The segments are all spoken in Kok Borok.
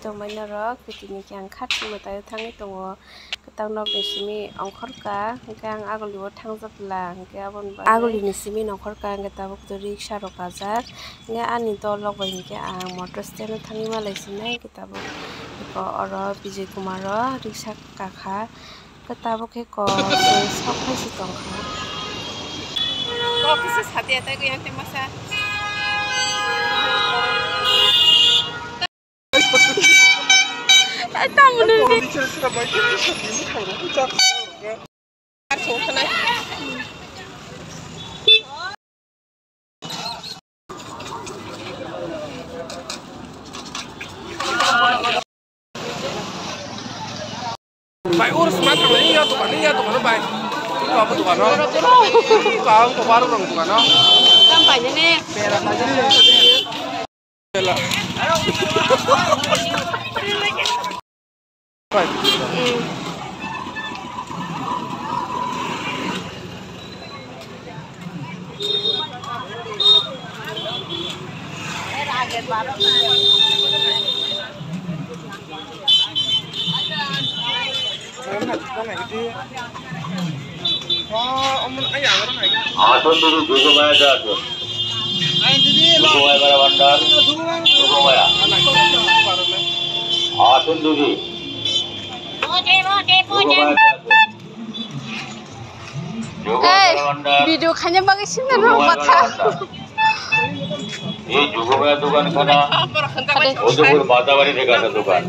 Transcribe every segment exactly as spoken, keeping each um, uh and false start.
Tongmani norok, tini khe ang khatungma tai thangwi tongo. Kwtal nokni simi ongkhorka, hwnkhe ang agulio thangjak bwla, hwnkhe aboni bagwi agulini simi nongkhorka, hwnkhe tabuk to riksa rok kajak. Hwnkhe ani dol rok bai hwnkhe ang motor stand o thangwi malai sinai, hwnkhe tabuk eko oro Bijay Kumar o riksa kakha. Hwnkhe tabuk khe kok se sok phai se tongkha. Kok kisa sadi atai ko yang te masa. Ai, tamo nini. Bai, oro sma thanglaini ya dokan, ya dokan bai. Iko abo dokan o. Iko ang ko baro rong dokan o. Tam bai ne. Bela. Bai. Asun dulu, dugu maya asun. Dugu maya bara bandar. Dugu maya. Asun dulu. Dugu maya asun. Ei, video khaina bagwi singna rw matha. Ei, Jugumaya dogan khana. Ade. Udaypur Batabari theke asha dogan.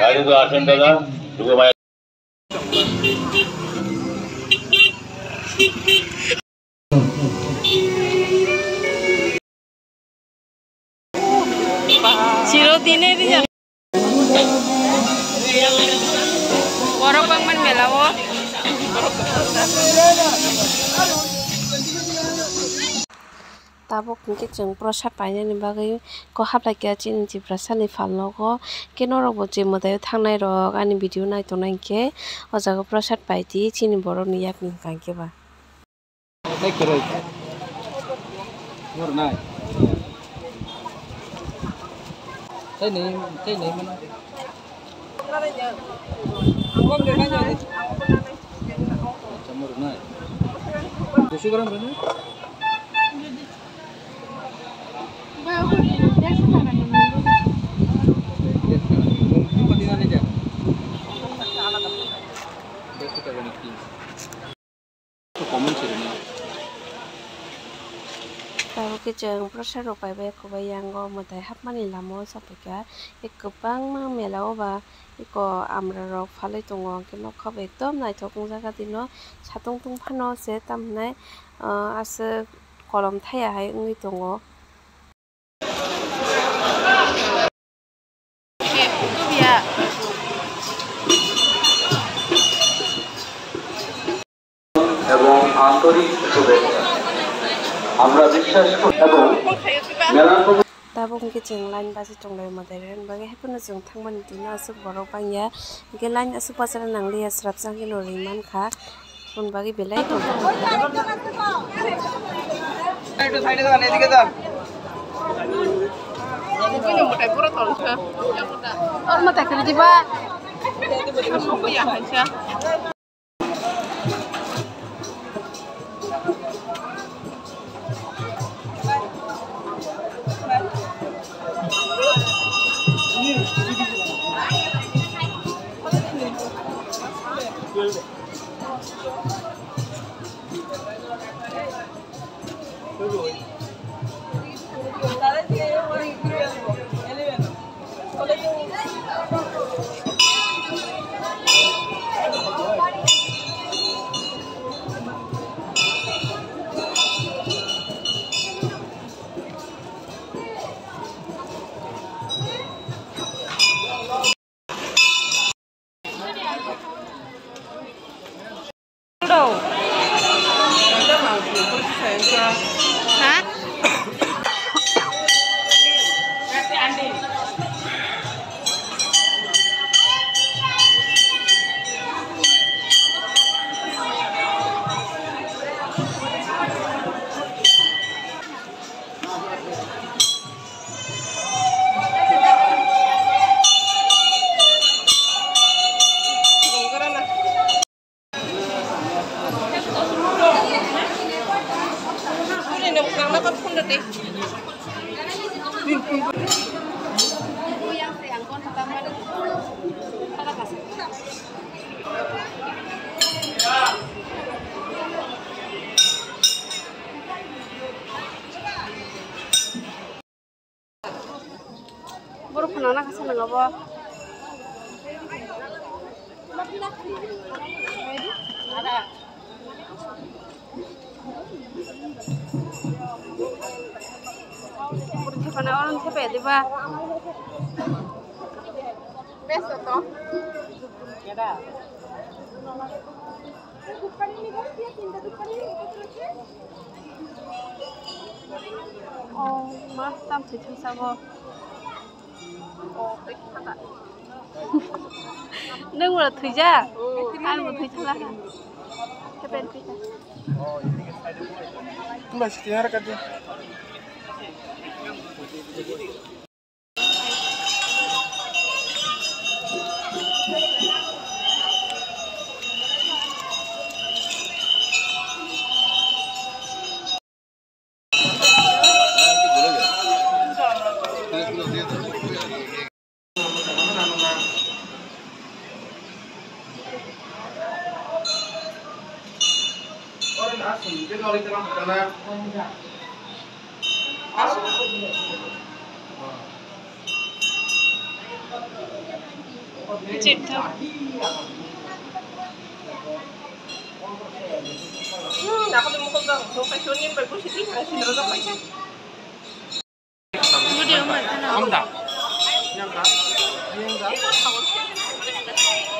Gari to ashen dada, Jugumaya. Chirodine rijak. Borok bangmani mela o. Tabuk hwnkhe chwng prosad painani bagwi kok hablai kha chini Tiprasani phalnogo. Khe norokbo je mwtaio thangnai rok ani video naitongnai hinkhe o jaga prosad paidi chini borokni yakni hwnkha hinkhe ba. Tei kwrwi. Mor nai. Tei ni, tei ni mano. Acha mor nai. Dusu gram rwna. Tabuk khe chwng prosad rok paibai, eko bai yango mwtai hapmani lama o chapikha. Kwbangma mela o ba eko amra rok phalwi tongo, hwnkhe nokha bo ekdom naithok wngjak, dino satung tungphano se, tamo hinai aswk kolom thaya hai wngwi tongo. এবং আন্তরিক শুভেচ্ছা। আমরা বিশ্বাস করি এবং মেলার Tabuk hwnkhe chwng line basi tonglaio mwtai rwna bagwi, haiphano chwng thangmani twi no aswk borok bangya, hwnkhe line aswk bachara nangliya, swrapsa hwnkhe no ring mankha. Aboni bagwi belai tongo. Ekটু side-এ যান, এদিকে যান। Oro mwtai kwrwi diba? Borok khna na kasa nang abo. Borok thepana orom thepai diba. Best to. Oh, ma tam thwi thwi sabo. Nwng bo thwijak? Ani bo thwi thala. Kepen thwi thala. Mbak siti har kadi.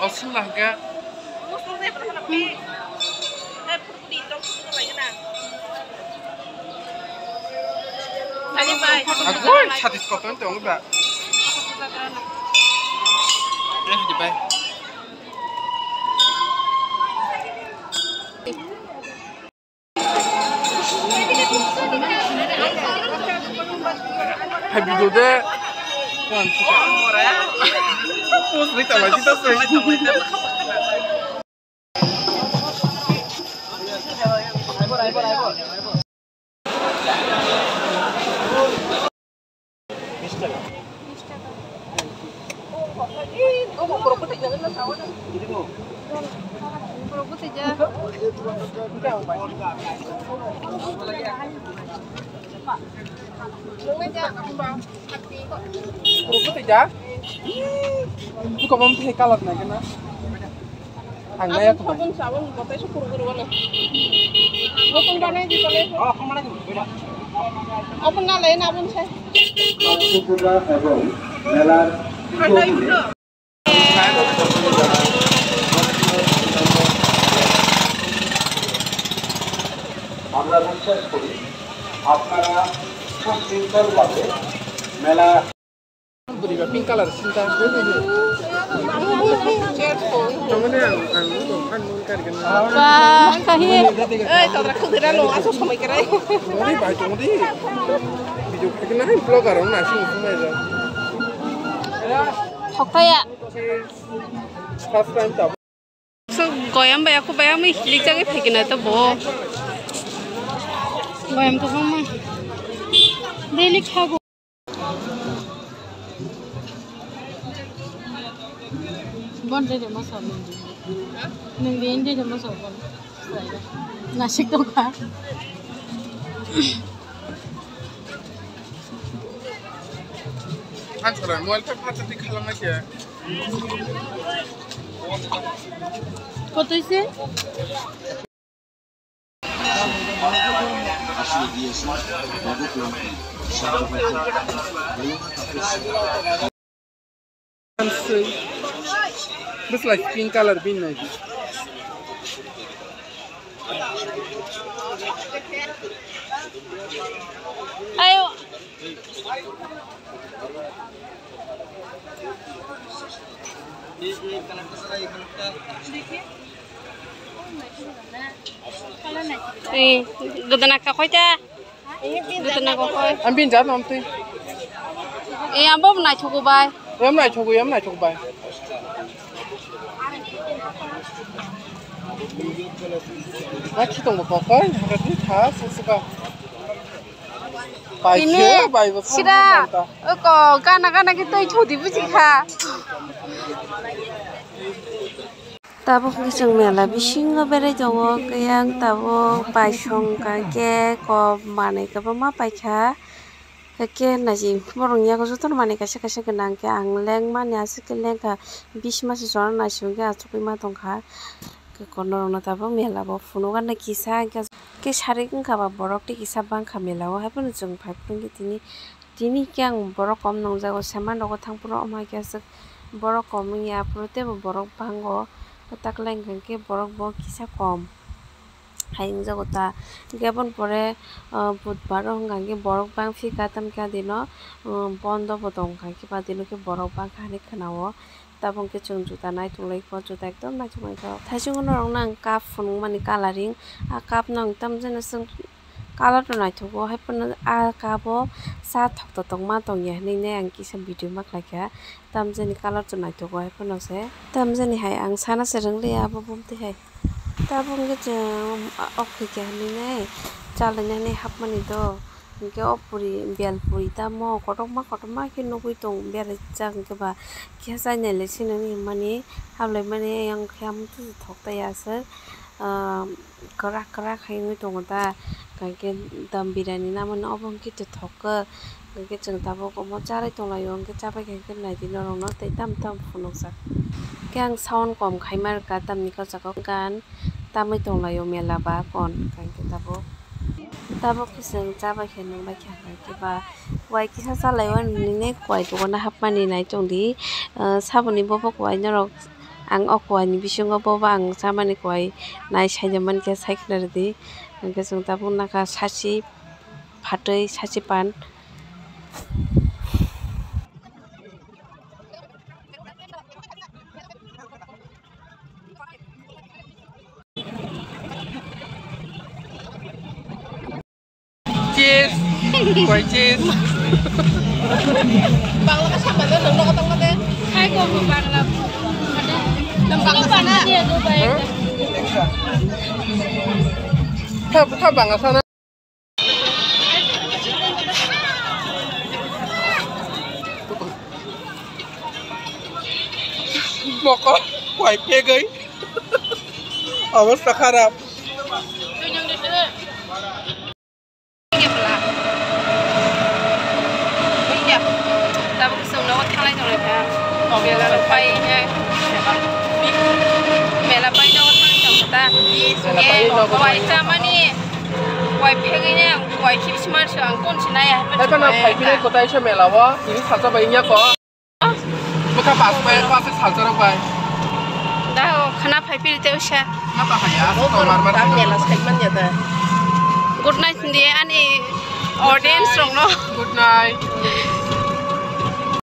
O sung la hwnkhe. Agoi, satis koton tong ba. Eh, di bai. Hai video de. Post ni tama kita sih. Buka bam teh kalat na kena. Ang naya ko. Sabun sabun botai su kuru kuru wala. Botol danai di tole. Open na lai na bun sai. Tripura এবং মেলার আমরা বিশ্বাস করি আপনারা সুশৃঙ্খলভাবে মেলা Buriba pink color sinta. Tamani ang ang ang kan mun kar kan. Wah, kahi. Eh, tadra khudira lo aso somai kerai. Mori bai tong di. Video khagina hai vlogger na sing sing na ja. Hoktaya. First time ta. So goyam bai aku bai ami hilik jagwi phaikina to bo. Goyam to bangma. Daily khago. Bon de de masa nung de. Nung de de de masa bon. Nasik to ka. Ang sara mobile phone phatsa tik khalang nai khe. Kotoi se? Bwslai pink color bini nai di. Ayo. Ei, gwdana kakhoi ta. Gwdana kakhoi. Ang bini jat mam twi. Ei, abo naithogo bai. Em naithogo, em naithogo bai. Ma khitong bo kakhoi, hagra twi tha, susuka. Tini sira oko gana gana khe twi thudi buji kha. Tabuk hwnkhe chwng mela bisingo berai tongo, khe yang tabuk paisong kha khe kok manwi kwbangma paikha. Khe naji borokni yago jotono manwi kaisa kaisa gwnang khe ang lengmani aswk khe lengkha, bish masa jora naisingkhe achugwi ma tongkha. Khe konorokno tabuk mela bo phunukgana kisa hwnkhe. Khe sarik wngkha ba borok tei kisa bangkha mela o, haiphano chwng phai phuru tini, tini khe ang borok kom nungjago, seman rogo thang phuru omo hai khe aswk borok kom wngya, aphuru teibo borok bango, kwtak lai wngkha khe borok bo kisa kom hai wngjago ta. Hwnkhe aboni pore, ah, budbar o wngkha khe borok bangphika, tamokhe adino, um, bondo bo tongkha khe badino khe borok bangkha hinwi khwnao. Tabuk khe chwng juta naitok lai kho, juta ekdom naitok naitok. Thaichungo norokno ang cup phunukmani coloring, a cup no ang tamjani chwng colour no naithogo, haiphano a cup o cha thok totok ma tongya hinwi nai ang kisa video ma khlaikha, tamjani colour no naithogo haiphano se. Tamjani hai ang sana se rwngliya abo bumtwi hai. Tabuk khe chwng, a, ok khaikha hinwi nai chalainani hapmani do. Hwnkhe o puri, bel puri tamo kotorma kotorma khe nugui tongo, berajak hwnkhe ba kisa chainai le sini hinmani, hablaimani ayang khe amoto thok taiya aswk, ah, kwrak kwrak hai wngwi tongo ta, hwnkhe dam birani namani obo hwnkhe twi thok khe, hwnkhe chwng tabuk omo charai tonglaio, hwnkhe chabaikha hwnkhe naidi norokno tei tamo tamo phunukjak. Khe ang sound kom khaima rwkha tamni khe o jaga o gan tamwi tonglaio mela ba kon, hwnkhe tabuk. Tabuk khe chwng chabaikha nungbaikha hwnkhe ba kuai kisa chalaio nini kuai dogano hapmani nai tongdi, ah, saboni bobo kuai norok ang o kuai ni bisingo bobo ang chamani kuai nai saida mankhe sai khwna rwdi, hwnkhe chwng tabuk nakha sachi phatwi sachi pan. Cheese. Koi cheese. Bangla ka sama de nang nang tang de. Hai ko Bangla. Nang Bangla sana. Tha tha Bangla sana. Moko, kuai pegwi. Obosta kharap. Tabuk chwng nogo thanglai tonglai kha. Mela rok pai, eh, mela pai nogo thanglai tong kha ta. Mela pai nogo. Kuai chamani, kuai phegwi ne, kuai khibismani se ang kon sinai ya. Hai phano phai philai kwtai se mela o, tini salsa bai wngya ko. Bwkha bas bai, bas salsa rok bai. Da o khana phai phil te usa. Khana phai ya, aswk tong mar mar. Tam mela sai man ya da. Good night ndi ani audience rok no. Good night.